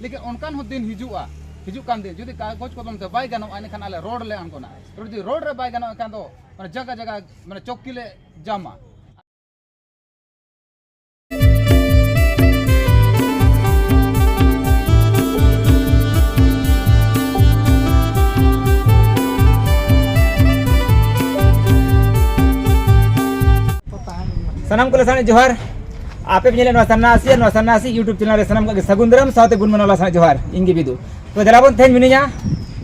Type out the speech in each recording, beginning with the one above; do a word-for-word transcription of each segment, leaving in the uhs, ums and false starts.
ᱞᱮᱠᱤᱱ ᱚᱱᱠᱟᱱ ᱦᱚᱸ ᱫᱤᱱ ᱦᱤᱡᱩᱜᱼᱟ, ᱦᱤᱡᱩᱜ ᱠᱟᱱ ᱫᱤᱱ ᱡᱩᱫᱤ ᱠᱟᱜᱚᱡᱽ ᱠᱚᱞᱚᱢ ᱛᱮ ᱵᱟᱭ ᱜᱟᱱᱚᱜᱼᱟ, ᱮᱱᱠᱷᱟᱱ ᱟᱞᱮ ᱨᱳᱰ ᱞᱮ ᱟᱬᱜᱚᱱᱟ᱾ ᱟᱨ ᱡᱩᱫᱤ ᱨᱳᱰ ᱨᱮ ᱵᱟᱭ ᱜᱟᱱᱚᱜᱼᱟ, ᱮᱱᱠᱷᱟᱱ ᱫᱚ ᱢᱟᱱᱮ ᱡᱟᱭᱜᱟ ᱡᱟᱭᱜᱟ ᱢᱟᱱᱮ ᱪᱚᱠᱤ ᱞᱮ ᱡᱟᱢᱟ᱾ ᱥᱟᱱᱟᱢ ᱠᱚ ᱞᱟᱥᱟᱱ ᱡᱚᱦᱟᱨ᱾ ᱟᱯᱮ ᱯᱮ ᱧᱮᱞᱮᱫ ᱱᱚᱣᱟ ᱥᱟᱱᱱᱟᱥᱤ ᱟᱨ ᱱᱚᱣᱟ ᱥᱟᱱᱱᱟᱥᱤ YouTube ᱪᱮᱱᱮᱞ ᱨᱮ ᱥᱟᱱᱟᱢ ᱠᱚᱜᱮ ᱥᱟᱹᱜᱩᱱ ᱫᱟᱨᱟᱢ ᱥᱟᱶᱛᱮ ᱜᱩᱱ ᱢᱟᱱᱟᱣ ᱞᱟᱥᱟᱱ ᱡᱚᱦᱟᱨ᱾ ᱤᱧ ᱜᱮ ᱵᱤᱫᱩ᱾ ᱛᱚ ᱫᱮᱞᱟ ᱵᱚᱱ, ᱛᱮᱦᱮᱧ ᱢᱤᱱᱟᱹᱧᱟ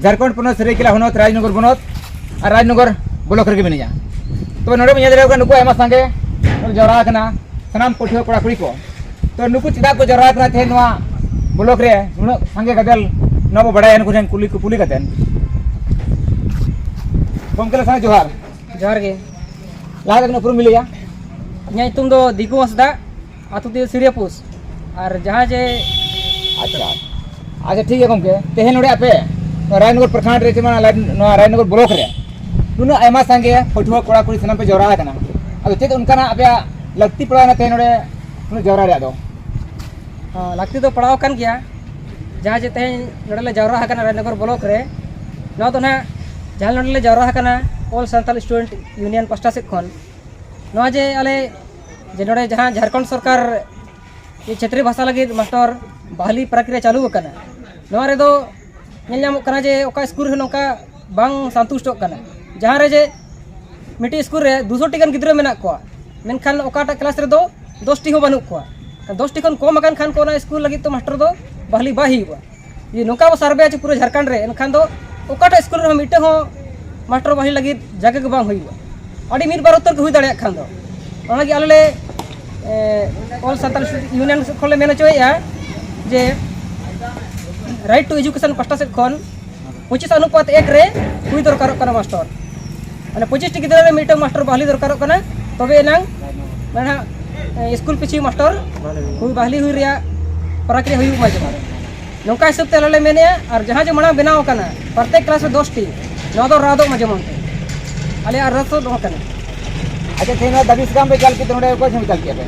ᱡᱷᱟᱲᱠᱷᱚᱸᱰ ᱯᱚᱱᱚᱛ ᱥᱟᱹᱨᱟᱹᱭᱠᱮᱞᱟ ᱦᱚᱱᱚᱛ ᱨᱟᱡᱽᱱᱚᱜᱚᱨ ᱵᱚᱱᱚᱛ ᱟᱨ ᱨᱟᱡᱽᱱᱚᱜᱚᱨ ᱵᱞᱚᱠ ᱨᱮᱜᱮ ᱢᱤᱱᱟᱹᱧᱟ᱾ ᱛᱚᱵᱮ ᱱᱚᱰᱮ ᱵᱚᱱ ᱧᱮᱞ ᱫᱟᱲᱮᱭᱟᱜ ᱠᱟᱱᱟ ᱱᱩᱠᱩ ᱟᱭᱢᱟ ᱥᱟᱸᱜᱮ ᱠᱚ ᱡᱟᱣᱨᱟ ᱟᱠᱟᱱᱟ, ᱥᱟᱱᱟᱢ ᱯᱟᱹᱴᱷᱩᱣᱟᱹ ᱠᱚᱲᱟ ᱠᱩᱲᱤ ᱠᱚ᱾ ᱛᱚ ᱱᱩᱠᱩ ᱪᱮᱫᱟᱜ ᱠᱚ ᱡᱟᱣᱨᱟ ᱟᱠᱟᱱᱟ ᱛᱮᱦᱮᱧ ᱱᱚᱣᱟ ᱵᱞᱚᱠ ᱨᱮ ᱱᱩᱱᱟᱹᱜ ᱥᱟᱸᱜᱮ ᱜᱟᱫᱮᱞ, ᱱᱚᱣᱟ ᱵᱚ ᱵᱟᱲᱟᱭᱟ ᱱᱩᱠᱩ ᱴᱷᱮᱱ ᱠᱩᱞᱤ ᱠᱩᱯᱩᱞᱤ ᱠᱟᱛᱮ᱾ ᱜᱚᱢᱠᱮ ᱞᱟᱥᱟᱱ ᱡᱚᱦᱟᱨ᱾ ᱡᱚᱦᱟᱨ ᱜᱮ᱾ ᱞᱟᱦᱟ ᱨᱮ ᱩᱯᱨᱩᱢ ᱵᱤᱱ ᱞᱟᱹᱭᱟ? ᱤᱧᱟᱹᱜ ᱧᱩᱛᱩᱢ ᱫᱚ ᱫᱤᱠᱩ ᱦᱟᱸᱥᱫᱟ, ᱟᱹᱛᱩ ᱫᱚ ᱥᱤᱨᱤᱭᱟᱯᱩᱥ᱾ ᱟᱨ ᱡᱟᱦᱟᱸ ᱡᱮ ᱟᱪᱪᱷᱟ, ᱟᱪᱪᱷᱟ, ᱴᱷᱤᱠ ᱜᱮᱭᱟ ᱜᱚᱢᱠᱮ, ᱛᱮᱦᱮᱧ ᱱᱚᱰᱮ ᱟᱯᱮ ᱱᱚᱣᱟ ᱨᱟᱡᱽᱱᱚᱜᱚᱨ ᱯᱨᱚᱠᱷᱚᱸᱰ ᱨᱮ, ᱪᱮ ᱱᱚᱣᱟ ᱨᱟᱡᱽᱱᱚᱜᱚᱨ ᱵᱞᱚᱠ ᱨᱮ ᱱᱩᱱᱟᱹᱜ ᱟᱭᱢᱟ ᱥᱟᱸᱜᱮ ᱯᱟᱹᱴᱷᱩᱣᱟᱹ ᱠᱚᱲᱟ ᱠᱩᱲᱤ ᱥᱟᱱᱟᱢ ᱯᱮ ᱡᱟᱣᱨᱟ ᱟᱠᱟᱱᱟ, ᱟᱫᱚ ᱪᱮᱫ ᱚᱱᱠᱟᱱᱟᱜ ᱟᱯᱮᱭᱟᱜ ᱞᱟᱹᱠᱛᱤ ᱯᱟᱲᱟᱣᱮᱱᱟ ᱛᱮᱦᱮᱧ ᱱᱚᱰᱮ ᱱᱩᱱᱟᱹᱜ ᱡᱟᱣᱨᱟ ᱨᱮᱭᱟᱜ ᱫᱚ? ᱦᱚᱸ, ᱞᱟᱹᱠᱛᱤ ᱫᱚ ᱯᱟᱲᱟᱣ ᱟᱠᱟᱱ ᱜᱮᱭᱟ᱾ ᱡᱟᱦᱟᱸ ᱡᱮ ᱛᱮᱦᱮᱧ ᱱᱚᱰᱮ ᱞᱮ ᱡᱟᱣᱨᱟ ᱟᱠᱟᱱᱟ ᱨᱟᱡᱽᱱᱚᱜᱚᱨ ᱵᱞᱚᱠ ᱨᱮ, ᱱᱚᱣᱟ ᱫᱚ ᱱᱟᱦᱟᱜ ᱡᱟᱦᱟᱸ ᱱᱚᱰᱮ ᱞᱮ ᱡᱟᱣᱨᱟ ᱟᱠᱟᱱᱟ All Santal Student Union ᱯᱟᱥᱴᱟ ᱥᱮᱫ ᱠᱷᱚᱱ, ᱱᱚᱣᱟ ᱡᱮ ᱟᱞᱮ ᱡᱮ ᱱᱚᱰᱮ ᱡᱟᱦᱟᱸ ᱡᱷᱟᱲᱠᱷᱚᱸᱰ ᱥᱚᱨᱠᱟᱨ ᱡᱮ ᱪᱷᱮᱛᱨᱤ ᱵᱷᱟᱥᱟ ᱞᱟᱹᱜᱤᱫ ᱢᱟᱥᱴᱚᱨ ᱵᱟᱦᱟᱞᱤ ᱯᱨᱚᱠᱨᱤᱭᱟ ᱪᱟᱹᱞᱩ ᱟᱠᱟᱱᱟ, ᱱᱚᱣᱟ ᱨᱮᱫᱚ ᱧᱮᱞ ᱧᱟᱢᱚᱜ ᱠᱟᱱᱟ ᱡᱮ ᱚᱠᱟ ᱥᱠᱩᱞ ᱨᱮᱦᱚᱸ ᱱᱚᱝᱠᱟ ᱵᱟᱝ ᱥᱟᱱᱛᱩᱥᱴᱚᱜ ᱠᱟᱱᱟ᱾ ᱡᱟᱦᱟᱸ ᱨᱮ ᱡᱮ ᱢᱤᱫᱴᱤᱡ ᱥᱠᱩᱞ ᱨᱮ ᱫᱩᱥᱚ ᱴᱤ ᱜᱟᱱ ᱜᱤᱫᱽᱨᱟᱹ ᱢᱮᱱᱟᱜ ᱠᱚᱣᱟ, ᱢᱮᱱᱠᱷᱟᱱ ᱚᱠᱟᱴᱟᱜ ᱠᱞᱟᱥ ᱨᱮᱫᱚ ᱫᱚᱥ ᱴᱤ ᱦᱚᱸ ᱵᱟᱹᱱᱩᱜ ᱠᱚᱣᱟ᱾ ᱫᱚᱥ ᱴᱤ ᱠᱷᱚᱱ ᱠᱚᱢ ᱟᱠᱟᱱ ᱠᱷᱟᱱ ᱠᱚ ᱚᱱᱟ ᱥᱠᱩᱞ ᱞᱟᱹᱜᱤᱫ ᱛᱚ ᱢᱟᱥᱴᱚᱨ ᱫᱚ ᱵᱟᱦᱟᱞᱤ ᱵᱟᱭ ᱦᱩᱭᱩᱜᱼᱟ᱾ ᱡᱩᱫᱤ ᱱᱚᱝᱠᱟ ᱵᱚ ᱥᱟᱨᱵᱷᱮᱭᱟ ᱪᱮ ᱯᱩᱨᱟᱹ ᱡᱷᱟᱲᱠᱷᱚᱸᱰ ᱨᱮ, ᱮᱱᱠᱷᱟᱱ ᱫᱚ ᱚᱠᱟᱴᱟᱜ ᱥᱠᱩᱞ ᱨᱮᱦᱚᱸ ᱢᱤᱫᱴᱟᱹᱝ ᱦᱚᱸ ᱢᱟᱥᱴᱚᱨ ᱵᱟᱦᱟᱞᱤ ᱞᱟᱹᱜᱤᱫ ᱡᱟᱭᱜᱟ ᱜᱮ ᱵᱟᱝ ᱦᱩᱭᱩᱜᱼᱟ᱾ ᱟᱹᱰᱤ ᱢᱤᱫ ᱵᱟᱨ ᱩᱛᱟᱹᱨ ᱜᱮ ᱦᱩᱭ ᱫᱟᱲᱮᱭᱟᱜ ᱠᱷᱟᱱ ᱫᱚ, ᱚᱱᱟ ᱞᱟᱹᱜᱤᱫ ᱟᱞᱮ ᱞᱮ, ᱮ, All Santal Student Union ᱥᱮᱫ ᱠᱷᱚᱱ ᱞᱮ ᱢᱮᱱ ᱦᱚᱪᱚᱭᱮᱫᱼᱟ ᱡᱮ Right to Education ᱯᱟᱥᱴᱟ ᱥᱮᱫ ᱠᱷᱚᱱ ᱯᱚᱸᱪᱤᱥ ᱚᱱᱩᱯᱟᱛ ᱮᱠ ᱨᱮ ᱦᱩᱭ ᱫᱚᱨᱠᱟᱨᱚᱜ ᱠᱟᱱᱟ ᱢᱟᱥᱴᱚᱨ᱾ ᱢᱟᱱᱮ ᱯᱚᱸᱪᱤᱥ ᱴᱤ ᱜᱤᱫᱽᱨᱟᱹ ᱨᱮ ᱢᱤᱫᱴᱟᱝ ᱢᱟᱥᱴᱚᱨ ᱵᱟᱦᱟᱞᱤ ᱫᱚᱨᱠᱟᱨᱚᱜ ᱠᱟᱱᱟ, ᱛᱚᱵᱮ ᱮᱱᱟᱝ ᱢᱟᱱᱮ ᱦᱟᱸᱜ, ᱮ, ᱥᱠᱩᱞ ᱯᱤᱪᱷᱤ ᱢᱟᱥᱴᱚᱨ ᱦᱩᱭ, ᱵᱟᱦᱟᱞᱤ ᱦᱩᱭ ᱨᱮᱭᱟᱜ ᱯᱨᱚᱠᱨᱤᱭᱟ ᱦᱩᱭᱩᱜ ᱢᱟ ᱡᱮᱢᱚᱱ᱾ ᱱᱚᱝᱠᱟ ᱦᱤᱥᱟᱹᱵ ᱛᱮ ᱟᱞᱮ ᱞᱮ ᱢᱮᱱᱮᱫᱼᱟ, ᱟᱨ ᱡᱟᱦᱟᱸ ᱡᱮ ᱢᱟᱲᱟᱝ ᱵᱮᱱᱟᱣ ᱟᱠᱟᱱᱟ ᱯᱨᱚᱛᱮᱠ ᱠᱞᱟᱥ ᱨᱮ ᱫᱚᱥ ᱴᱤ, ᱱᱚᱣᱟ ᱫᱚ ᱨᱟᱫᱚᱜ ᱢᱟ ᱡᱮᱢᱚᱱ ᱛᱮ, ᱟᱞᱮᱭᱟᱜ ᱟᱨᱫᱟᱥ ᱫᱚ ᱱᱚᱣᱟ ᱠᱟᱱᱟ᱾ ᱟᱪᱪᱷᱟ, ᱛᱮᱦᱮᱧ ᱱᱚᱣᱟ ᱫᱟᱹᱵᱤ ᱥᱟᱠᱟᱢ ᱯᱮ ᱪᱟᱞ ᱠᱮᱫ ᱫᱚ, ᱱᱚᱰᱮ ᱚᱠᱚᱭ ᱴᱷᱮᱱ ᱯᱮ ᱪᱟᱞ ᱠᱮᱫᱼᱟ ᱯᱮ?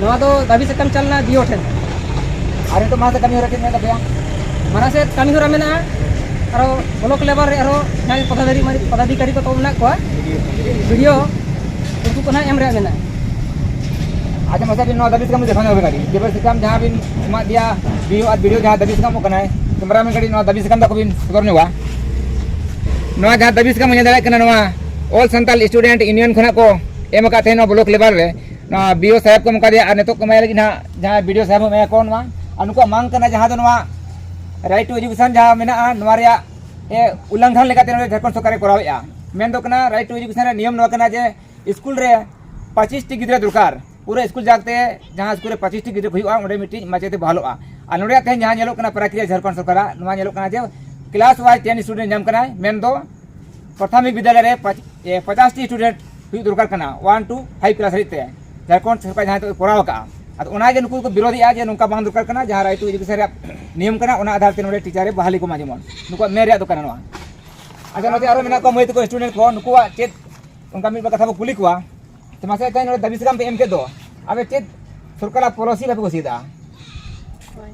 ᱱᱚᱣᱟ ᱫᱚ ᱫᱟᱹᱵᱤ ᱥᱟᱠᱟᱢ ᱪᱟᱞ ᱞᱮᱱᱟ D O ᱴᱷᱮᱱ᱾ ᱱᱤᱛᱚᱜ ᱢᱟᱲᱟᱝ ᱥᱮᱫ ᱠᱟᱹᱢᱤ ᱦᱚᱨᱟ ᱪᱮᱫ ᱢᱮᱱᱟᱜ ᱛᱟᱯᱮᱭᱟ? ᱢᱟᱲᱟᱝ ᱥᱮᱫ ᱠᱟᱹᱢᱤ ᱦᱚᱨᱟ ᱢᱮᱱᱟᱜᱼᱟ, ᱟᱨᱚ ᱵᱞᱚᱠ ᱞᱮᱵᱮᱞ ᱨᱮ ᱟᱨᱚ ᱡᱟᱦᱟᱸᱭ ᱯᱚᱫᱟᱫᱷᱤᱠᱟᱨᱤ, ᱯᱚᱫᱟᱫᱷᱤᱠᱟᱨᱤ ᱠᱚ ᱛᱟᱵᱚ ᱢᱮᱱᱟᱜ ᱠᱚᱣᱟ, ᱵᱤ ᱰᱤ ᱳ, ᱩᱱᱠᱩ ᱠᱚ ᱱᱟᱦᱟᱜ ᱮᱢ ᱨᱮᱭᱟᱜ ᱢᱮᱱᱟᱜᱼᱟ᱾ ᱟᱪᱪᱷᱟ, ᱢᱟᱥᱮ ᱟᱹᱵᱤᱱ ᱱᱚᱣᱟ ᱫᱟᱹᱵᱤ ᱥᱟᱠᱟᱢ ᱫᱚ ᱫᱮᱠᱷᱟᱣ ᱧᱚᱜ ᱵᱤᱱ ᱠᱟᱹᱴᱤᱡ᱾ ᱡᱮ ᱥᱟᱠᱟᱢ ᱡᱟᱦᱟᱸ ᱵᱤᱱ ᱮᱢᱟᱜ ᱫᱮᱭᱟ, ᱵᱤ ᱳ ᱟᱨ ᱵᱤ ᱰᱤ ᱳ ᱡᱟᱦᱟᱸ ᱫᱟᱹᱵᱤ ᱥᱟᱠᱟᱢ ᱠᱟᱱᱟᱭ, ᱠᱮᱢᱨᱟᱢᱮᱱ ᱠᱟᱹᱴᱤᱡ ᱱᱚᱣᱟ ᱫᱟᱹᱵᱤ ᱥᱟᱠᱟᱢ ᱫᱚ ᱟᱠᱚ ᱵᱤᱱ ᱥᱚᱫᱚᱨ ᱧᱚᱜᱟ᱾ ᱱᱚᱣᱟ ᱡᱟᱦᱟᱸ ᱫᱟᱹᱵᱤ ᱥᱟᱠᱟᱢ ᱵᱚᱱ ᱧᱮᱞ ᱫᱟᱲᱮᱭᱟᱜ ᱠᱟᱱᱟ, ᱱᱚᱣᱟ All Santal Student Union ᱠᱷᱚᱱᱟᱜ ᱠᱚ ᱮᱢ ᱟᱠᱟᱫ ᱛᱟᱦᱮᱸᱫ ᱱᱚᱣᱟ ᱵᱞᱚᱠ ᱞᱮᱵᱮᱞ ᱨᱮ᱾ ᱱᱚᱣᱟ ᱵᱤ ᱳ ᱥᱟᱦᱮᱵᱽ ᱠᱚ ᱮᱢ ᱠᱟᱫᱮᱭᱟ ᱟᱨ ᱱᱤᱛᱚᱜ ᱠᱚ ᱮᱢᱟᱭ ᱞᱟᱹᱜᱤᱫ ᱱᱟᱦᱟᱜ ᱡᱟᱦᱟᱸᱭ ᱵᱤ ᱰᱤ ᱳ ᱥᱟᱦᱮᱵᱽ ᱦᱚᱸ ᱮᱢᱟᱭᱟ ᱠᱚ ᱱᱚᱣᱟ᱾ ᱟᱨ ᱱᱩᱠᱩᱣᱟᱜ ᱢᱟᱝ ᱠᱟᱱᱟ ᱡᱟᱦᱟᱸ ᱫᱚ ᱱᱚᱣᱟ Right to Education ᱡᱟᱦᱟᱸ ᱢᱮᱱᱟᱜᱼᱟ, ᱱᱚᱣᱟ ᱨᱮᱭᱟᱜ ᱮ, ᱩᱞᱞᱚᱝᱜᱷᱚᱱ ᱞᱮᱠᱟᱛᱮ ᱱᱚᱰᱮ ᱡᱷᱟᱲᱠᱷᱚᱸᱰ ᱥᱚᱨᱠᱟᱨᱮ ᱠᱚᱨᱟᱣᱮᱫᱼᱟ᱾ ᱢᱮᱱ ᱫᱚ ᱠᱟᱱᱟ, Right to Education ᱨᱮᱭᱟᱜ ᱱᱤᱭᱚᱢ ᱱᱚᱣᱟ ᱠᱟᱱᱟ ᱡᱮ ᱥᱠᱩᱞ ᱨᱮ ᱯᱚᱸᱪᱤᱥ ᱴᱤ ᱜᱤᱫᱽᱨᱟᱹ ᱫᱚᱨᱠᱟᱨ, ᱯᱩᱨᱟᱹ ᱥᱠᱩᱞ ᱡᱟᱠᱛᱮ ᱡᱟᱦᱟᱸ ᱥᱠᱩᱞ ᱨᱮ ᱯᱚᱸᱪᱤᱥ ᱴᱤ ᱜᱤᱫᱽᱨᱟᱹ ᱠᱚ ᱦᱩᱭᱩᱜᱼᱟ, ᱚᱸᱰᱮ ᱢᱤᱫᱴᱤᱡ ᱢᱟᱪᱮᱫ ᱮ ᱵᱟᱦᱟᱞᱚᱜᱼᱟ᱾ ᱟᱨ ᱱᱚᱰᱮ ᱛᱮᱦᱮᱧ ᱡᱟᱦᱟᱸ ᱧᱮᱞᱚᱜ ᱠᱟᱱᱟ ᱯᱨᱟᱠᱨᱤᱭᱟ ᱡᱷᱟᱲᱠᱷᱚᱸᱰ ᱥᱚᱨᱠᱟᱨᱟᱜ, ᱱᱚᱣᱟ ᱧᱮᱞᱚᱜ ᱠᱟᱱᱟ ᱡᱮ class wise ten student ᱧᱟᱢ ᱠᱟᱱᱟᱭ, ᱢᱮᱱ ᱫᱚ ᱯᱨᱟᱛᱷᱚᱢᱤᱠ ᱵᱤᱫᱽᱭᱟᱞᱚᱭ ᱨᱮ ᱯᱟᱸᱪ, ᱮ, ᱯᱚᱸᱪᱟᱥ ᱴᱤ student ᱦᱩᱭᱩᱜ ᱫᱚᱨᱠᱟᱨ ᱠᱟᱱᱟ, one to five class ᱦᱟᱹᱨᱤᱡ ᱛᱮ᱾ ᱡᱷᱟᱲᱠᱷᱚᱸᱰ ᱥᱚᱨᱠᱟᱨ ᱡᱟᱦᱟᱸ ᱱᱤᱛᱚᱜ ᱠᱚᱨᱟᱣ ᱟᱠᱟᱫᱼᱟ, ᱟᱫᱚ ᱚᱱᱟᱜᱮ ᱱᱩᱠᱩ ᱠᱚ ᱵᱤᱨᱳᱫᱷᱮᱜᱼᱟ ᱡᱮ ᱱᱚᱝᱠᱟ ᱵᱟᱝ ᱫᱚᱨᱠᱟᱨ ᱠᱟᱱᱟ, ᱡᱟᱦᱟᱸ Right to Education ᱨᱮᱭᱟᱜ ᱱᱤᱭᱚᱢ ᱠᱟᱱᱟ, ᱚᱱᱟ ᱟᱫᱷᱟᱨ ᱛᱮ ᱱᱚᱰᱮ ᱴᱤᱪᱟᱨ ᱮ ᱵᱟᱦᱟᱞᱤ ᱠᱚᱢᱟ, ᱡᱮᱢᱚᱱ ᱱᱩᱠᱩᱣᱟᱜ ᱢᱮᱱ ᱨᱮᱭᱟᱜ ᱫᱚ ᱠᱟᱱᱟ ᱱᱚᱣᱟ᱾ ᱟᱪᱪᱷᱟ, ᱱᱚᱛᱮ ᱟᱨᱚ ᱢᱮᱱᱟᱜ ᱠᱚᱣᱟ ᱢᱟᱹᱭ ᱛᱟᱠᱚ student ᱠᱚ, ᱱᱩᱠᱩᱣᱟᱜ ᱪᱮᱫ ᱚᱱᱠᱟ ᱢᱤᱫ ᱵᱟᱨ ᱠᱟᱛᱷᱟ ᱵᱚ ᱠᱩᱞᱤ ᱠᱚᱣᱟ᱾ ᱛᱚ ᱢᱟᱥᱮ ᱛᱮᱦᱮᱧ ᱱᱚᱰᱮ ᱫᱟᱹᱵᱤ ᱥᱟᱠᱟᱢ ᱯᱮ ᱮᱢ ᱠᱮᱫ ᱫᱚ, ᱟᱯᱮ ᱪᱮᱫ ᱥᱚᱨᱠᱟᱨᱟᱜ ᱯᱚᱞᱤᱥᱤ ᱵᱟᱯᱮ ᱠᱩᱥᱤᱭᱟᱫᱟ? ᱦᱳᱭ,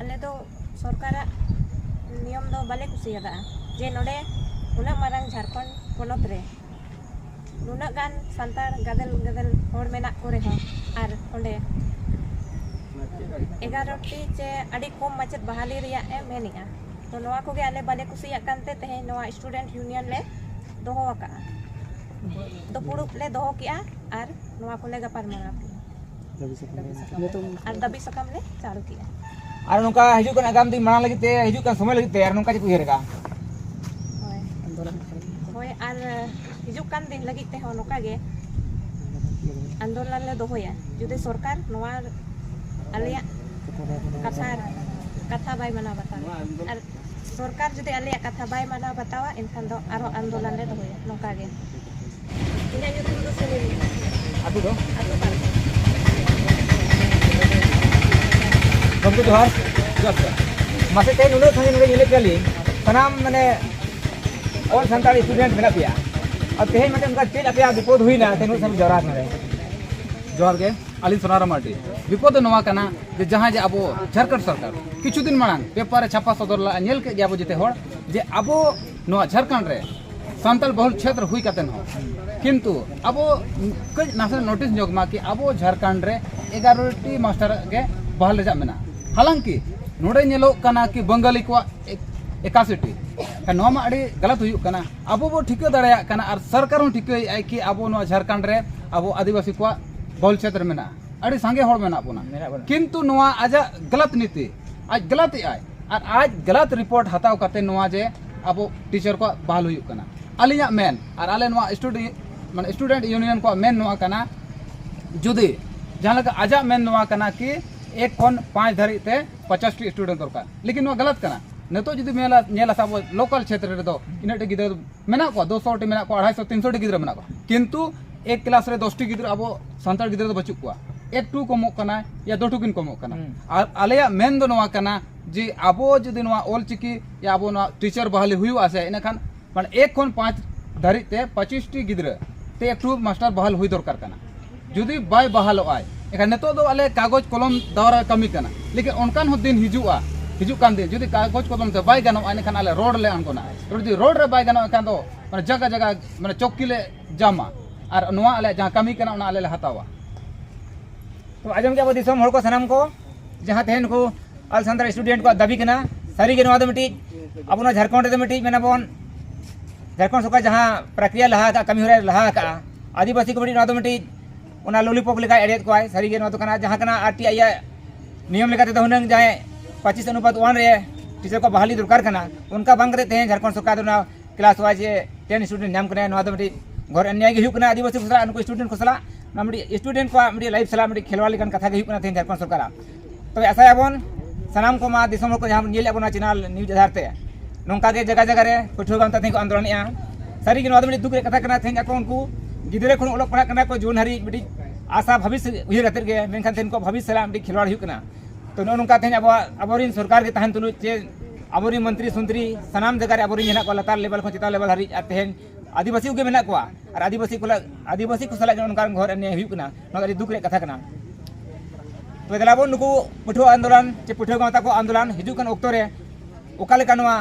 ᱟᱞᱮ ᱫᱚ ᱥᱚᱨᱠᱟᱨᱟᱜ ᱱᱤᱭᱚᱢ ᱫᱚ ᱵᱟᱞᱮ ᱠᱩᱥᱤᱭᱟᱫᱟ, ᱡᱮ ᱱᱚᱰᱮ ᱩᱱᱟᱹᱜ ᱢᱟᱨᱟᱝ ᱡᱷᱟᱲᱠᱷᱚᱸᱰ ᱯᱚᱱᱚᱛ ᱨᱮ ᱱᱩᱱᱟᱹᱜ ᱜᱟᱱ ᱥᱟᱱᱛᱟᱲ ᱜᱟᱫᱮᱞ ᱜᱟᱫᱮᱞ ᱦᱚᱲ ᱢᱮᱱᱟᱜ ᱠᱚ ᱨᱮᱦᱚᱸ ᱟᱨ ᱚᱸᱰᱮ ᱮᱜᱟᱨᱚ ᱴᱤ ᱪᱮ ᱟᱹᱰᱤ ᱠᱚᱢ ᱢᱟᱪᱮᱫ ᱵᱟᱦᱟᱞᱤ ᱨᱮᱭᱟᱜ ᱮ ᱢᱮᱱᱮᱜᱼᱟ᱾ ᱛᱚ ᱱᱚᱣᱟ ᱠᱚᱜᱮ ᱟᱞᱮ ᱵᱟᱞᱮ ᱠᱩᱥᱤᱭᱟᱜ ᱠᱟᱱᱛᱮ ᱛᱮᱦᱮᱧ ᱱᱚᱣᱟ student union ᱞᱮ ᱫᱚᱦᱚ ᱟᱠᱟᱜᱼᱟ᱾ ᱫᱩᱯᱲᱩᱵ ᱞᱮ ᱫᱚᱦᱚ ᱠᱮᱜᱼᱟ ᱟᱨ ᱱᱚᱣᱟ ᱠᱚᱞᱮ ᱜᱟᱯᱟᱞ ᱢᱟᱨᱟᱣ ᱠᱮᱜᱼᱟ᱾ ᱫᱟᱹᱵᱤ ᱥᱟᱠᱟᱢ ᱨᱮ ᱱᱤᱛᱚᱝ ᱟᱨ ᱫᱟᱹᱵᱤ ᱥᱟᱠᱟᱢ ᱞᱮ ᱪᱟᱞᱩ ᱠᱮᱜᱼᱟ᱾ ᱟᱨ ᱱᱚᱝᱠᱟ ᱦᱤᱡᱩᱜ ᱠᱟᱱ ᱟᱜᱟᱢ ᱫᱤᱱ ᱢᱟᱲᱟᱝ ᱞᱟᱹᱜᱤᱫ ᱛᱮ, ᱦᱤᱡᱩᱜ ᱠᱟᱱ ᱥᱚᱢᱚᱭ ᱞᱟᱹᱜᱤᱫ ᱛᱮ ᱟᱨ ᱱᱚᱝᱠᱟ ᱪᱮᱫ ᱠᱚ ᱩᱭᱦᱟᱹᱨ ᱟᱠᱟᱜᱼᱟ? ᱦᱳᱭ᱾ ᱦᱳᱭ, ᱟᱨ ᱦᱤᱡᱩᱜ ᱠᱟᱱ ᱫᱤᱱ ᱞᱟᱹᱜᱤᱫ ᱛᱮᱦᱚᱸ ᱱᱚᱝᱠᱟ ᱜᱮ ᱟᱱᱫᱳᱞᱚᱱ ᱞᱮ ᱫᱚᱦᱚᱭᱟ, ᱡᱩᱫᱤ ᱥᱚᱨᱠᱟᱨ ᱱᱚᱣᱟ ᱟᱞᱮᱭᱟᱜ ᱠᱟᱛᱷᱟ, ᱠᱟᱛᱷᱟ ᱵᱟᱭ ᱢᱟᱱᱟᱣ ᱵᱟᱛᱟᱣᱟ᱾ ᱟᱨ ᱥᱚᱨᱠᱟᱨ ᱡᱩᱫᱤ ᱟᱞᱮᱭᱟᱜ ᱠᱟᱛᱷᱟ ᱵᱟᱭ ᱢᱟᱱᱟᱣ ᱵᱟᱛᱟᱣᱟ, ᱮᱱᱠᱷᱟᱱ ᱫᱚ ᱟᱨᱦᱚᱸ ᱟᱱᱫᱳᱞᱚᱱ ᱞᱮ ᱫᱚᱦᱚᱭᱟ ᱱᱚᱝᱠᱟ ᱜᱮ᱾ ᱤᱧᱟᱹᱜ ᱧᱩᱛᱩᱢ ᱫᱚ ᱥᱩᱱᱤᱞ᱾ ᱟᱹᱛᱩ ᱫᱚ? ᱟᱹᱛᱩ ᱯᱟᱨᱠᱚᱢ᱾ ᱜᱚᱢᱠᱮ ᱡᱚᱦᱟᱨ᱾ ᱡᱚᱦᱟᱨ, ᱡᱚᱦᱟᱨ᱾ ᱢᱟᱥᱮ ᱛᱮᱦᱮᱧ ᱱᱩᱱᱟᱹᱜ ᱥᱟᱺᱜᱤᱧ ᱱᱚᱰᱮ ᱧᱮᱞᱮᱫ ᱯᱮᱭᱟᱞᱤᱧ, ᱥᱟᱱᱟᱢ ᱢᱟᱱᱮ All Santal Student ᱢᱮᱱᱟᱜ ᱯᱮᱭᱟ, ᱟᱨ ᱛᱮᱦᱮᱧ ᱢᱤᱫᱴᱮᱱ ᱚᱱᱠᱟ ᱪᱮᱫ ᱟᱯᱮᱭᱟᱜ ᱵᱤᱯᱚᱫ ᱦᱩᱭᱱᱟ ᱛᱮᱦᱮᱧ ᱩᱱᱟᱹᱜ ᱥᱟᱺᱜᱤᱧ ᱡᱟᱣᱨᱟ ᱟᱠᱟᱱᱟ ᱯᱮ? ᱡᱚᱦᱟᱨ ᱜᱮ᱾ ᱟᱹᱞᱤᱧ ᱥᱳᱱᱟᱨᱟᱢ ᱢᱟᱨᱰᱤ᱾ ᱵᱤᱯᱚᱫ ᱫᱚ ᱱᱚᱣᱟ ᱠᱟᱱᱟ ᱡᱮ ᱡᱟᱦᱟᱸ ᱡᱮ ᱟᱵᱚ ᱡᱷᱟᱲᱠᱷᱚᱸᱰ ᱥᱚᱨᱠᱟᱨ ᱠᱤᱪᱷᱩ ᱫᱤᱱ ᱢᱟᱲᱟᱝ ᱯᱮᱯᱟᱨ ᱨᱮ ᱪᱷᱟᱯᱟ ᱥᱚᱫᱚᱨ ᱞᱟᱜᱼᱟ, ᱧᱮᱞ ᱠᱮᱫ ᱜᱮᱭᱟ ᱵᱚ ᱡᱮᱛᱮ ᱦᱚᱲ, ᱡᱮ ᱟᱵᱚ ᱱᱚᱣᱟ ᱡᱷᱟᱲᱠᱷᱚᱸᱰ ᱨᱮ ᱥᱟᱱᱛᱟᱲ ᱵᱚᱦᱩᱞ ᱪᱷᱮᱛᱨᱚ ᱦᱩᱭ ᱠᱟᱛᱮ ᱦᱚᱸ ᱠᱤᱱᱛᱩ ᱟᱵᱚ ᱠᱟᱹᱡ ᱱᱟᱥᱮ ᱱᱳᱴᱤᱥ ᱧᱚᱜ ᱢᱟ ᱠᱤ ᱟᱵᱚ ᱡᱷᱟᱲᱠᱷᱚᱸᱰ ᱨᱮ ᱮᱜᱟᱨᱚ ᱴᱤ ᱢᱟᱥᱴᱟᱨ ᱜᱮ ᱵᱟᱦᱟᱞ ᱨᱮᱭᱟᱜ ᱢᱮᱱᱟᱜᱼᱟ᱾ ᱦᱟᱞᱟᱝᱠᱤ ᱱᱚᱰᱮ ᱧᱮᱞᱚᱜ ᱠᱟᱱᱟ ᱠᱤ ᱵᱟᱝᱜᱟᱞᱤ ᱠᱚᱣᱟᱜ ᱮᱠ-, ᱮᱠᱟᱥᱤ ᱴᱤ᱾ ᱱᱚᱣᱟ ᱢᱟ ᱟᱹᱰᱤ ᱜᱟᱞᱟᱛ ᱦᱩᱭᱩᱜ ᱠᱟᱱᱟ᱾ ᱟᱵᱚ ᱵᱚ ᱴᱷᱤᱠᱟᱹ ᱫᱟᱲᱮᱭᱟᱜ ᱠᱟᱱᱟ ᱟᱨ ᱥᱚᱨᱠᱟᱨ ᱦᱚᱸ ᱴᱷᱤᱠᱟᱹᱭᱮᱫ ᱟᱭ ᱠᱤ ᱟᱵᱚ ᱱᱚᱣᱟ ᱡᱷᱟᱲᱠᱷᱚᱸᱰ ᱨᱮ ᱟᱵᱚ ᱟᱹᱫᱤᱵᱟᱹᱥᱤ ᱠᱚᱣᱟᱜ ᱵᱚᱦᱩᱞ ᱪᱷᱮᱛᱨᱚ ᱢᱮᱱᱟᱜᱼᱟ, ᱟᱹᱰᱤ ᱥᱟᱸᱜᱮ ᱦᱚᱲ ᱢᱮᱱᱟᱜ ᱵᱚᱱᱟ᱾ ᱢᱮᱱᱟᱜ ᱵᱚᱱᱟ᱾ ᱠᱤᱱᱛᱩ ᱱᱚᱣᱟ ᱟᱡᱟᱜ ᱜᱟᱞᱟᱛ ᱱᱤᱛᱤ, ᱟᱡ ᱜᱟᱞᱟᱛ ᱮᱫ ᱟᱭ ᱟᱨ ᱟᱡ ᱜᱟᱞᱟᱛ ᱨᱤᱯᱳᱨᱴ ᱦᱟᱛᱟᱣ ᱠᱟᱛᱮ ᱱᱚᱣᱟ ᱡᱮ ᱟᱵᱚ ᱴᱤᱪᱟᱨ ᱠᱚᱣᱟᱜ ᱵᱟᱦᱟᱞ ᱦᱩᱭᱩᱜ ᱠᱟᱱᱟ᱾ ᱟᱹᱞᱤᱧᱟᱜ ᱢᱮᱱ ᱟᱨ ᱟᱞᱮ ᱱᱚᱣᱟ ᱥᱴᱩᱰᱮᱱᱴ ᱢᱟᱱᱮ ᱥᱴᱩᱰᱮᱱᱴ ᱤᱭᱩᱱᱤᱭᱚᱱ ᱠᱚᱣᱟᱜ ᱢᱮᱱ ᱱᱚᱣᱟ ᱠᱟᱱᱟ, ᱡᱩᱫᱤ ᱡᱟᱦᱟᱸ ᱞᱮᱠᱟ ᱟᱡᱟᱜ ᱢᱮᱱ ᱱᱚᱣᱟ ᱠᱟᱱᱟ ᱠᱤ ᱮᱠ ᱠᱷᱚᱱ ᱯᱟᱸᱪ ᱫᱷᱟᱹᱨᱤᱡ ᱛᱮ ᱯᱚᱪᱟᱥ ᱴᱤ ᱥᱴᱩᱰᱮᱱᱴ ᱫᱚᱨᱠᱟᱨ, ᱞᱮᱠᱤᱱ ᱱᱚᱣᱟ ᱜᱟᱞᱟᱛ ᱠᱟᱱᱟ᱾ ᱱᱤᱛᱚᱜ ᱡᱩᱫᱤ ᱧᱮᱞᱟ, ᱧᱮᱞᱟ ᱥᱮ ᱟᱵᱚ ᱞᱳᱠᱟᱞ ᱪᱷᱮᱛᱨᱚ ᱨᱮᱫᱚ ᱤᱱᱟᱹᱜ ᱴᱤ ᱜᱤᱫᱽᱨᱟᱹ ᱢᱮᱱᱟᱜ ᱠᱚᱣᱟ, ᱫᱩᱥᱚ ᱴᱤ ᱢᱮᱱᱟᱜ ᱠᱚᱣᱟ, ᱟᱲᱟᱭᱥᱚ ᱛᱤᱱᱥᱚ ᱴᱤ ᱜᱤᱫᱽᱨᱟᱹ ᱢᱮᱱᱟᱜ ᱠᱚᱣᱟ, ᱠᱤᱱᱛᱩ ᱮᱠ ᱠᱞᱟᱥ ᱨᱮ ᱫᱚᱥ ᱴᱤ ᱜᱤᱫᱽᱨᱟᱹ ᱟᱵᱚ ᱥᱟᱱᱛᱟᱲ ᱜᱤᱫᱽᱨᱟᱹ ᱫᱚ ᱵᱟᱹᱪᱩᱜ ᱠᱚᱣᱟ, ᱮᱠ ᱴᱩ ᱠᱚᱢᱚᱜ ᱠᱟᱱᱟ ᱭᱟ ᱫᱩ ᱴᱩ ᱠᱤᱱ ᱠᱚᱢᱚᱜ ᱠᱟᱱᱟ᱾ ᱦᱩᱸ᱾ ᱟᱨ ᱟᱞᱮᱭᱟᱜ ᱢᱮᱱ ᱫᱚ ᱱᱚᱣᱟ ᱠᱟᱱᱟ ᱡᱮ ᱟᱵᱚ ᱡᱩᱫᱤ ᱱᱚᱣᱟ ᱚᱞ ᱪᱤᱠᱤ ᱭᱟ ᱟᱵᱚ ᱱᱚᱣᱟ ᱴᱤᱪᱟᱨ ᱵᱟᱦᱟᱞᱤ ᱦᱩᱭᱩᱜᱼᱟ ᱥᱮ, ᱤᱱᱟᱹᱠᱷᱟᱱ ᱢᱟᱱᱮ ᱮᱠ ᱠᱷᱚᱱ ᱯᱟᱸᱪ ᱫᱷᱟᱹᱨᱤᱡ ᱛᱮ ᱯᱚᱸᱪᱤᱥ ᱴᱤ ᱜᱤᱫᱽᱨᱟᱹ ᱛᱮ ᱮᱠ ᱴᱩ ᱢᱟᱥᱴᱟᱨ ᱵᱟᱦᱟᱞ ᱦᱩᱭ ᱫᱚᱨᱠᱟᱨ ᱠᱟᱱᱟ᱾ ᱡᱩᱫᱤ ᱵᱟᱭ ᱵᱟᱦᱟᱞᱚᱜ ᱟᱭ, ᱮᱱᱠᱷᱟᱱ ᱱᱤᱛᱚᱜ ᱫᱚ ᱟᱞᱮ ᱠᱟᱜᱚᱡᱽ ᱠᱚᱞᱚᱢ ᱫᱟᱣᱨᱟ ᱠᱟᱹᱢᱤ ᱠᱟᱱᱟ, ᱞᱮᱠᱤᱱ ᱚᱱᱠᱟᱱ ᱦᱚᱸ ᱫᱤᱱ ᱦᱤᱡᱩᱜᱼᱟ, ᱦᱤᱡᱩᱜ ᱠᱟᱱ ᱫᱤᱱ ᱡᱩᱫᱤ ᱠᱟᱜᱚᱡᱽ ᱠᱚᱞᱚᱢ ᱛᱮ ᱵᱟᱭ ᱜᱟᱱᱚᱜᱼᱟ, ᱮᱱᱠᱷᱟᱱ ᱟᱞᱮ ᱨᱳᱰ ᱞᱮ ᱟᱬᱜᱚᱱᱟ᱾ ᱟᱨ ᱡᱩᱫᱤ ᱨᱳᱰ ᱨᱮ ᱵᱟᱭ ᱜᱟᱱᱚᱜᱼᱟ, ᱮᱱᱠᱷᱟᱱ ᱫᱚ ᱢᱟᱱᱮ ᱡᱟᱭᱜᱟ ᱡᱟᱭᱜᱟ ᱢᱟᱱᱮ ᱪᱚᱠᱤ ᱞᱮ ᱡᱟᱢᱟ ᱟᱨ ᱱᱚᱣᱟ ᱟᱞᱮᱭᱟᱜ ᱡᱟᱦᱟᱸ ᱠᱟᱹᱢᱤ ᱠᱟᱱᱟ, ᱚᱱᱟ ᱟᱞᱮ ᱞᱮ ᱦᱟᱛᱟᱣᱟ᱾ ᱛᱚ ᱟᱸᱡᱚᱢ ᱠᱮᱫ ᱟᱵᱚ ᱫᱤᱥᱚᱢ ᱦᱚᱲ ᱠᱚ ᱥᱟᱱᱟᱢ ᱠᱚ, ᱡᱟᱦᱟᱸ ᱛᱮᱦᱮᱧ ᱱᱩᱠᱩ ᱟᱞ ᱥᱟᱱᱛᱟᱲ ᱥᱴᱩᱰᱮᱱᱴ ᱠᱚᱣᱟᱜ ᱫᱟᱹᱵᱤ ᱠᱟᱱᱟ᱾ ᱥᱟᱹᱨᱤᱜᱮ ᱱᱚᱣᱟ ᱫᱚ ᱢᱤᱫᱴᱤᱡ ᱟᱵᱚ ᱱᱚᱣᱟ ᱡᱷᱟᱲᱠᱷᱚᱸᱰ ᱨᱮᱫᱚ ᱢᱤᱫᱴᱤᱡ ᱢᱮᱱᱟᱵᱚᱱ ᱡᱷᱟᱲᱠᱷᱚᱸᱰ ᱥᱚᱨᱠᱟᱨ ᱡᱟᱦᱟᱸ ᱯᱨᱚᱠᱨᱤᱭᱟ ᱞᱟᱦᱟ ᱟᱠᱟᱫᱼᱟ, ᱠᱟᱹᱢᱤ ᱦᱚᱨᱟᱭ ᱞᱟᱦᱟ ᱟᱠᱟᱫᱼᱟ, ᱟᱹᱫᱤᱵᱟᱹᱥᱤ ᱠᱚ ᱢᱤᱫᱴᱤᱡ ᱱᱚᱣᱟ ᱫᱚ ᱢᱤᱫᱴᱤᱡ ᱚᱱᱟ ᱞᱚᱞᱤᱯᱚᱯ ᱞᱮᱠᱟᱭ ᱮᱲᱮᱫ ᱠᱚᱣᱟᱭ᱾ ᱥᱟᱹᱨᱤᱜᱮ ᱱᱚᱣᱟ ᱫᱚ ᱠᱟᱱᱟ, ᱡᱟᱦᱟᱸ ᱠᱟᱱᱟ ᱟᱨ ᱴᱤ ᱟᱭ ᱱᱤᱭᱚᱢ ᱞᱮᱠᱟ ᱛᱮᱫᱚ ᱦᱩᱱᱟᱹᱝ ᱡᱟᱦᱟᱸᱭ ᱯᱚᱸᱪᱤᱥ ᱚᱱᱩᱯᱟᱛ ᱚᱣᱟᱱ ᱨᱮ ᱴᱤᱪᱟᱨ ᱠᱚ ᱵᱟᱦᱟᱞᱤ ᱫᱚᱨᱠᱟᱨ ᱠᱟᱱᱟ, ᱚᱱᱠᱟ ᱵᱟᱝ ᱠᱟᱛᱮ ᱛᱮᱦᱮᱧ ᱡᱷᱟᱲᱠᱷᱚᱸᱰ ᱥᱚᱨᱠᱟᱨ ᱫᱚ ᱚᱱᱟ ᱠᱞᱟᱥ ᱣᱟᱭᱤᱡ ᱡᱮ ᱴᱮᱱ ᱥᱴᱩᱰᱮᱱᱴ ᱧᱟᱢ ᱠᱟᱱᱟᱭ, ᱱᱚᱣᱟ ᱫᱚ ᱢᱤᱫᱴᱤᱡ ᱜᱷᱳᱨ ᱚᱱᱱᱭᱟᱭ ᱜᱮ ᱦᱩᱭᱩᱜ ᱠᱟᱱᱟ ᱟᱹᱫᱤᱵᱟᱹᱥᱤ ᱠᱚ ᱥᱟᱞᱟᱜ, ᱱᱚᱣᱟ ᱢᱤᱫᱴᱤᱡ ᱥᱴᱩᱰᱮᱱᱴ ᱠᱚᱣᱟᱜ ᱢᱤᱫᱴᱤᱡ ᱞᱟᱭᱤᱯᱷ ᱥᱟᱞᱟᱜ ᱢᱤᱫᱴᱤᱡ ᱠᱷᱮᱞᱣᱟᱲ ᱞᱮᱠᱟᱱ ᱠᱟᱛᱷᱟ ᱜᱮ ᱦᱩᱭᱩᱜ ᱠᱟᱱᱟ ᱛᱮᱦᱮᱧ ᱡᱷᱟᱲᱠᱷᱚᱸᱰ ᱥᱚᱨᱠᱟᱨᱟᱜ᱾ ᱛᱚᱵᱮ ᱟᱥᱟᱭᱟᱵᱚᱱ ᱥᱟᱱᱟᱢ ᱠᱚᱢᱟ ᱫᱤᱥᱚᱢ ᱦᱚᱲ ᱠᱚ ᱡᱟᱦᱟᱸ ᱵᱚᱱ ᱧᱮᱞᱮᱫ ᱵᱚᱱᱟ ᱪᱮᱱᱮᱞ ᱱᱤᱭᱩᱡᱽ ᱟᱫᱷᱟᱨ ᱛᱮ, ᱱᱚᱝᱠᱟ ᱜᱮ ᱡᱟᱭᱜᱟ ᱡᱟᱭᱜᱟ ᱨᱮ ᱯᱟᱹᱴᱷᱩᱣᱟᱹ ᱜᱟᱶᱛᱟ ᱛᱮᱦᱮᱧ ᱠᱚ ᱟᱱᱫᱳᱞᱚᱱᱮᱫᱼᱟ᱾ ᱥᱟᱹᱨᱤᱜᱮ ᱱᱚᱣᱟ ᱫᱚ ᱢᱤᱫᱴᱤᱡ ᱫᱩᱠ ᱨᱮᱭᱟᱜ ᱠᱟᱛᱷᱟ ᱠᱟᱱᱟ, ᱛᱮᱦᱮᱧ ᱟᱠᱚ ᱩᱱᱠᱩ ᱜᱤᱫᱽᱨᱟᱹ ᱠᱷᱚᱱ ᱚᱞᱚᱜ ᱯᱟᱲᱦᱟᱜ ᱠᱟᱱᱟ ᱠᱚ ᱡᱩᱣᱟᱹᱱ ᱦᱟᱹᱨᱤᱡ ᱢᱤᱫᱴᱤᱡ ᱟᱥᱟ ᱵᱷᱟᱵᱤᱥ ᱩᱭᱦᱟᱹᱨ ᱠᱟᱛᱮᱫ ᱜᱮ, ᱢᱮᱱᱠᱷᱟᱱ ᱛᱮᱦᱮᱧ ᱩᱱᱠᱩᱣᱟᱜ ᱵᱷᱟᱵᱤᱥ ᱥᱟᱞᱟᱜ ᱢᱤᱫᱴᱤᱡ ᱠᱷᱮᱞᱣᱟᱲ ᱦᱩᱭᱩᱜ ᱠᱟᱱᱟ᱾ ᱛᱚ ᱱᱚᱜᱼᱚ ᱱᱚᱝᱠᱟ ᱛᱮᱦᱮᱧ ᱟᱵᱚᱣᱟᱜ, ᱟᱵᱚᱨᱮᱱ ᱥᱚᱨᱠᱟᱨ ᱜᱮ ᱛᱟᱦᱮᱱ ᱛᱩᱞᱩᱡ ᱪᱮ ᱟᱵᱚᱨᱮᱱ ᱢᱚᱱᱛᱨᱤ ᱥᱚᱱᱛᱨᱤ ᱥᱟᱱᱟᱢ ᱡᱟᱭᱜᱟ ᱨᱮ ᱟᱵᱚᱨᱮᱱ ᱜᱮ ᱦᱮᱱᱟᱜ ᱠᱚᱣᱟ, ᱞᱟᱛᱟᱨ ᱞᱮᱵᱮᱞ ᱠᱷᱚᱱ ᱪᱮᱛᱟᱱ ᱞᱮᱵᱮᱞ ᱦᱟᱹᱨᱤᱡ, ᱟᱨ ᱛᱮᱦᱮᱧ ᱟᱹᱫᱤᱵᱟᱹᱥᱤ ᱠᱚᱜᱮ ᱢᱮᱱᱟᱜ ᱠᱚᱣᱟ᱾ ᱟᱨ ᱟᱹᱫᱤᱵᱟᱹᱥᱤ ᱠᱚ ᱞᱟ-, ᱟᱹᱫᱤᱵᱟᱹᱥᱤ ᱠᱚ ᱥᱟᱞᱟᱜ ᱜᱮ ᱱᱚᱝᱠᱟᱱ ᱜᱷᱚᱨ ᱮᱱᱮᱡ ᱦᱩᱭᱩᱜ ᱠᱟᱱᱟ᱾ ᱱᱚᱣᱟ ᱫᱚ ᱟᱹᱰᱤ ᱫᱩᱠ ᱨᱮᱭᱟᱜ ᱠᱟᱛᱷᱟ ᱠᱟᱱᱟ᱾ ᱛᱚᱵᱮ ᱫᱮᱞᱟ ᱵᱚᱱ ᱱᱩᱠᱩ ᱯᱟᱹᱴᱷᱩᱣᱟᱹ ᱟᱱᱫᱳᱞᱚᱱ ᱪᱮ ᱯᱟᱹᱴᱷᱩᱣᱟᱹ ᱜᱟᱶᱛᱟ ᱠᱚ ᱟᱱᱫᱳᱞᱚᱱ ᱦᱤᱡᱩᱜ ᱠᱟᱱ ᱚᱠᱛᱚ ᱨᱮ ᱚᱠᱟ ᱞᱮᱠᱟ ᱱᱚᱣᱟ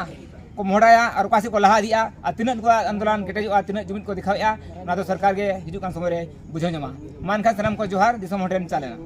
ᱠᱚ ᱢᱚᱦᱰᱟᱭᱟ ᱟᱨ ᱚᱠᱟ ᱥᱮᱫ ᱠᱚ ᱞᱟᱦᱟ ᱤᱫᱤᱜᱼᱟ ᱟᱨ ᱛᱤᱱᱟᱹᱜ ᱱᱩᱠᱩᱣᱟᱜ ᱟᱱᱫᱳᱞᱚᱱ ᱠᱮᱴᱮᱡᱚᱜᱼᱟ, ᱛᱤᱱᱟᱹᱜ ᱡᱩᱢᱤᱫ ᱠᱚ ᱫᱮᱠᱷᱟᱣᱮᱫᱼᱟ, ᱱᱚᱣᱟ ᱫᱚ ᱥᱚᱨᱠᱟᱨ ᱜᱮ ᱦᱤᱡᱩᱜ ᱠᱟᱱ ᱥᱚᱢᱚᱭ ᱨᱮ ᱵᱩᱡᱷᱟᱹᱣ ᱧᱟᱢᱟ᱾ ᱢᱟ ᱮᱱᱠᱷᱟᱱ ᱥᱟᱱᱟᱢ ᱠᱚ ᱡᱚᱦᱟᱨ, ᱫᱤᱥᱚᱢ ᱦᱚᱲ ᱴᱷᱮᱱ ᱪᱟᱞ ᱮᱱᱟ᱾